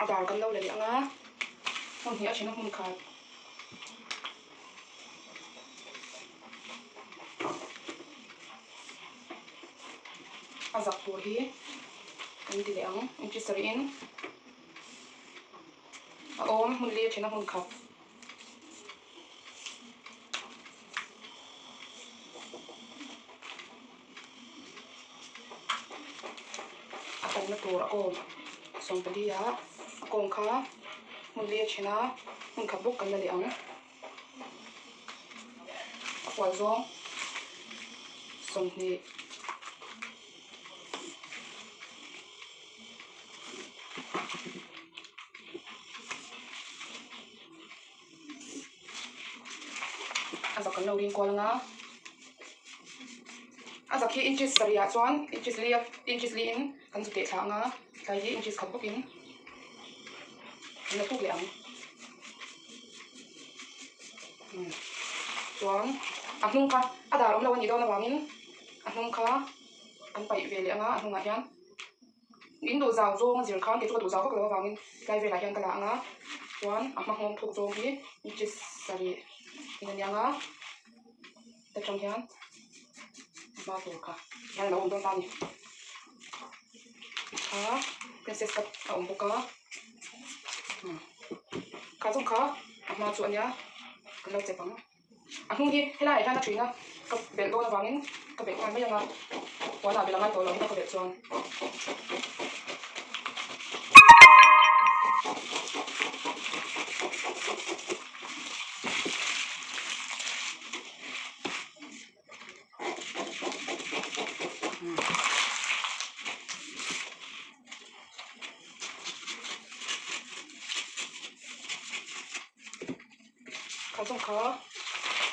A dar kan lo la leh ang a, hmun hnih a then a hmun khat. A zak tur hi kan ti leh ang inches sarih in a awm hmun li a then a hmun khat. A kalna tur a kawm 14 ah a kawng kha hmun li a then a hmun khat bawk kan la leh ang a kual zawng 20. A zak kan lo ring kual anga a zak hi inches sarih ah chuan inches li inches li in kan zu teh thla anga tlai hi inches khat bawk in kan la tuk leh ang chuan a hnung kha a dar awm lo a nih dawn avangin a hnung kha kan paih ve leh anga a hnungah hian. In duh zau zawng a zir khan kei chu ka duh zau vak lo avangin tlai velah hian ka la ang a, chuan a hma nghawng thuk zawng hi inches sarih in a niang a, ta tang hian a hma tur kha hian a lo awm dawn ta a ni. Kha princess cut a awm bawk a, kha zawng kha a hma chu a nia kan lo chep ang. A hnung hi helaiah hian a ṭhin a, ka belh dawn avangin ka belh nghal mai ang a, puanah belh a ngai tawh lo huna ka belh chuan. Kha zawng kha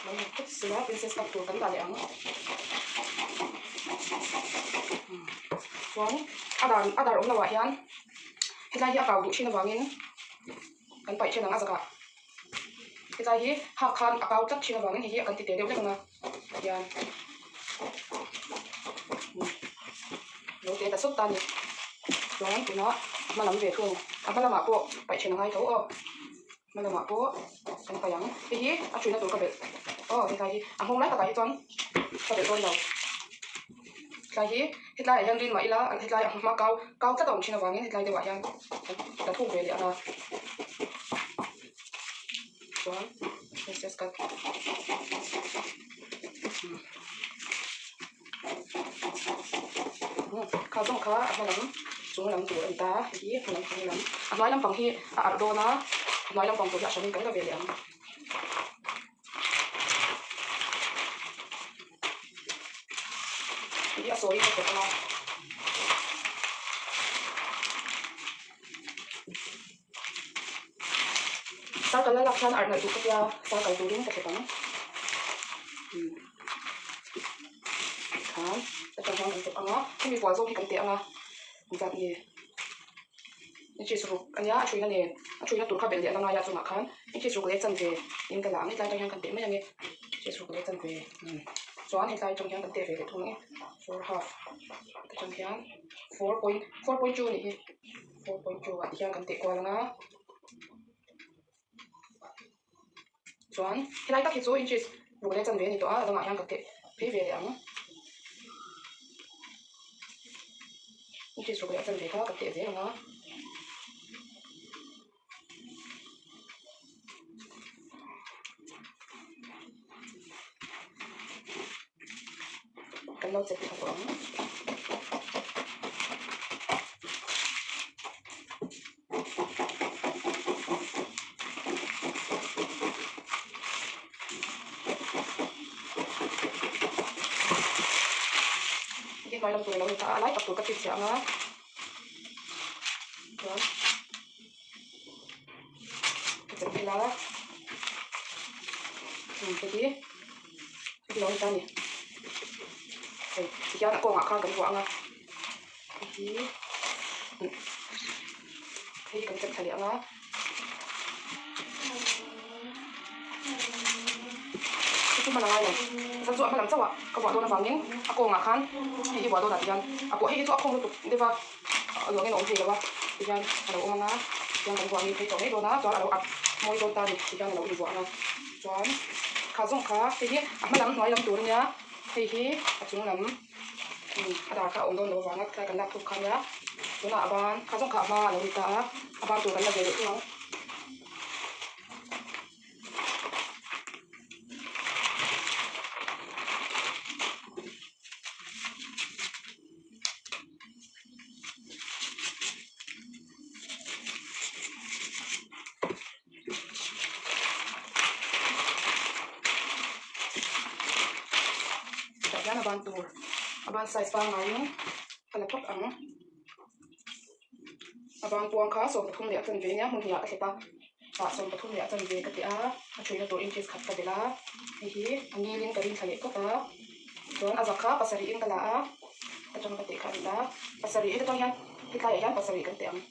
lo ni phawt sila princess cut tur kan dah leh ang chuan a dar a dar awm loh ah hian hetlai hi a kau duh thin avangin kan paih then ang a zakah hetlai hi hak khan a kau tlat thin avangin hei hi kan ti teh deuh hlek ang a hian lo teh ta sawt ta a ni chuan tunah a hma lam ve thung a hma lamah pawh paih then a ngai tho aw. Hma lamah pawh kan paih ang. Hei hi a ṭhuina tur ka belh aw hetlai hi a nghawng lai takah hi chuan ka belh dawn lo. Hetlai hi hetlaiah hian rin mah ila hetlai a hma kau kau tlat a awm ṭhin avangin hetlai deuhah hian ka thuk ve leh ang a. Chuan princess cut Kha zawng kha a hma lam chung lam tur a ni ta hei hi hma lam chung lam a hnuai lampang hi a arh dawn a a hnuai lampang tur hi a hranin kan la ve leh ang. Hei hi a sawi ka chep ang a. Circle a lak hian arh nalh duh ka tia circle turin ka thlep ang tikhan atang hian kan chep ang a hemi kual zawk hi kan teh ang a engzat nge inches ruk ania a thuina nen a thuina tur kha belh leh a la ngai a chungah khan inches ruk leh chanve in ka la ang hetlai atang hian kan teh mai ang e inches ruk leh chanve chuan hetlai atang hian kan teh ve leh thung ang e four half atang hian 4.4.2 anih hi. 4.2 ah hian kan teh kual ang a chuan helai tak hi chu inches ruk leh chanve a ni tawh a a dangah hian ka teh phei ve leh ang inches ruk leh chanve kha ka teh zel ang a. Kan lo chep tha tawh ang. Hei hnuai lam tur a lo ni ta a, a lai tak tur ka chhit chhiah ang a. Chuan ka chep phel a. Hei hi. Heti lo ni ta a ni. Hei tihian a kawngah khan kan vuah ang a. Hei hi hei hi kan chep thla leh ang a. Hei chu hman a ngai lo. Zan chu a hma lam chauh ah ka vuah dawn avangin a kawngah khan hei hi vuah dawn ah tihian a pawh hei hi chu a khawng lutuk deuh a a luangin a awm thei lo a tihian a lo awm ang a. Chuan kan vuah ngei phei tawh mai dawn a, chuan a lo ak mawi dawn ta a ni tihian a lo invuah ang a. Chuan kha zawng kha hei hi a hma lam hnuai lam tur a nia, hei hi a chung lam a dar kha a awm dawn lo avanga tlai kan lak thuk kha a nia. Tunah a ban kha zawng kha a hma a lo ni ta a, a ban tur kan la ve leh thung ang. Tah hian a ban tur a ban size pangaiin a la phawt ang. A ban puang kha 13 leh a chanve nia hmun hnih ah ka thlep a tah 13 leh a chanve ka ti a a thuina tur inches khat ka belh a hei hi a ngilin ka rin thla leh phawt a chuan a zak kha pasarih in ka la a atang ka teh kha a ni ta pasarih heta tang hian hetlaiah hian pasarih kan teh ang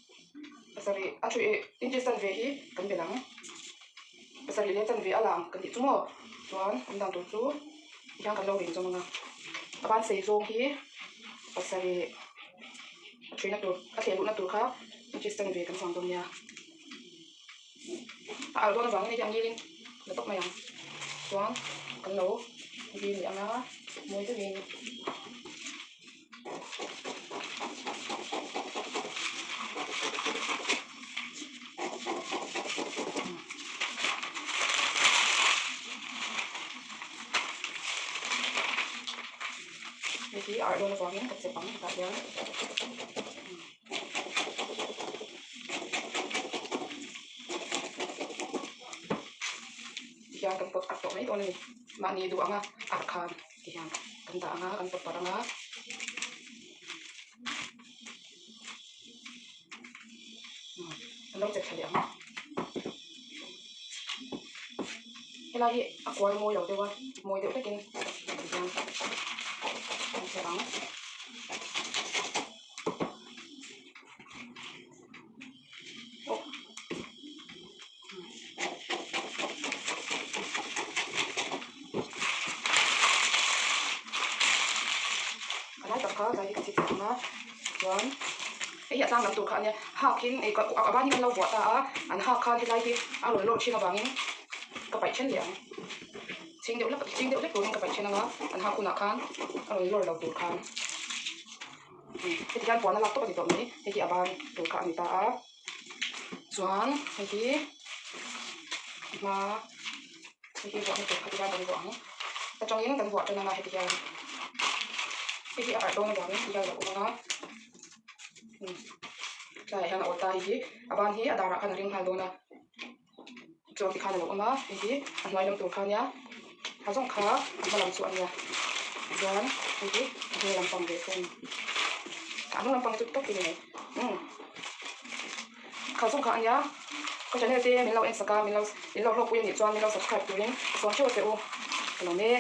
pasarih a thui inches chanve hi kan belh ang pasarih leh chanve a la ang kan tih chu maw chuan an dan tur chu tihian kan lo rin zawm ang a a ban sei zawng hi pasarih. A ṭhuina tur, a thleh luhna tur kha inches chanve kan chuang dawn nia. A alh dawn avangin hei hi a ngilin la tawp mai ang. Chuan kan lo ngil leh ang a, mawi deuhin. Hei hi arh dawn avangin ka chep ang hetah hian tihian kan pawt arh tawh mai dawn a ni mahni duh anga arh khan tihian kan dah anga kan pawt parh anga. An lo chep thla leh ang helai hi a kual mawi lo deuh a mawi deuh takin tihian an chep ang. A lai tak kha zai hi ka chip ang a chuan hei hi a tlang lam tur kha a nia hak in ei a ban hi kan lo vuah ta a an hak khan helai hi a rawn lawr thin avangin ka paih then leh ang chhing deuh hlek chhing deuh hlek turin ka paih then ang a an hak hunah khan a rawn lawr lo tur khan. Heti hian puan a lak tawp a ni tawh mai hei hi a ban tur kha a ni ta a chuan hei hi hma hei hi vuahna tur kha ti hian kan vuah ang atangin kan vuah tan anga heti hian hei hi a arh dawn avangin ti hian a lo awm anga tlaiah hian a awl ta hei hi a ban hi a darah khan a ring nghal dawn a. Chuan tikhan a lo awm a, hei hi a hnuai lam tur kha a nia, a zawng kha a hma lam chu a nia, chuan hei hi a hnung lam pang ve thung, a hnung lam pang hi chu tawp in a nei, umm kha zawng kha a nia, ka channel te min lo en sak a, min lo min lo hlawkpui a nih chuan min lo subscribe turin ka sawn theuh a che u, ka lawm e.